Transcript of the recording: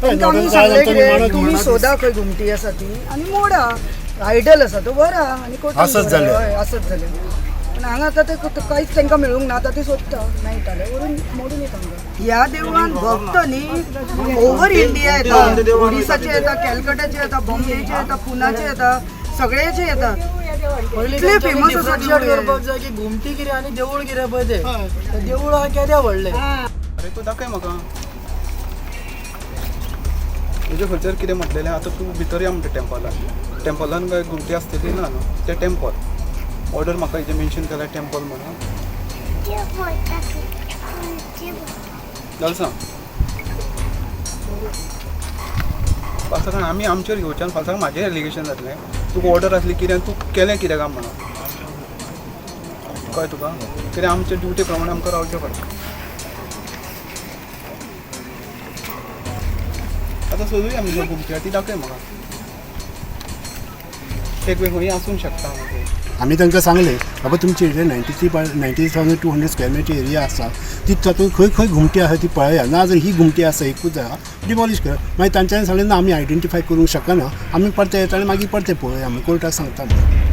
तांकां आमी सांगलें कितें, तुमी सोदा खंय घुमटी आसा ती आनी मोडा. आयडल आसा तो व्हरा आनी कोर्टान आसत जाल्यार. हय, आसत जाल्यार. पूण हांगा आतां ते कांयच तांकां मेळूंक ना. आतां ती सोदता, मेळटाले व्हरून मोडून येता हांगा. ह्या देवळान भक्त न्ही ओवर इंडिया येता, ओडिसाचे येता, कॅलकटाचे येता, बॉम्बेचे येता, पुनाचे येता, सगळ्याचे येतात. इतले फेमस आसा देवूळ हें. करपाक जाय की घुमटी कितें आनी देवूळ कितें पळय तें देवूळ आहा केदें व्हडलें. अरे, तूं दाखय म्हाका तुजे खंयसर कितें म्हटलेलें. आतां तूं भितर या म्हणटा टेम्पलान. टेम्पलान काय घुमटी आसतली ना न्हू. तें टेम्पल ऑर्डर म्हाका हेजें मेन्शन केलां टेम्पल म्हणून. जालें, सांग. फाल्सां आमी आमचेर घेवच्यान फाल्सां म्हाजें एलिगेशन जातलें. तुका ऑर्डर आसली कितें आनी तूं केलें कितें काय म्हणून. कळ्ळें तुका? कित्याक आमचे ड्युटी प्रमाणे आमकां रावचें पडटा. आतां सोदुया आमी खंय घुमटी आहा ती. दाखय म्हाका. एक वेळ खंय आसूंक शकता हांगा खंय. आमी तांकां सांगलें, बाबा, तुमची area 93,200 square meter area आसा ती, तातूंत खंय खंय घुमटी आसा ती पळया. ना जर ही घुमटी आसा, एकूच आहा, डिमॉलिश करा. मागीर तांच्यांनी सांगलें, ना, आमी आयडेंटिफाय करूंक शकना, आमी परते येता आनी मागीर परते पळोवया, आमी कोर्टाक सांगता म्हणून.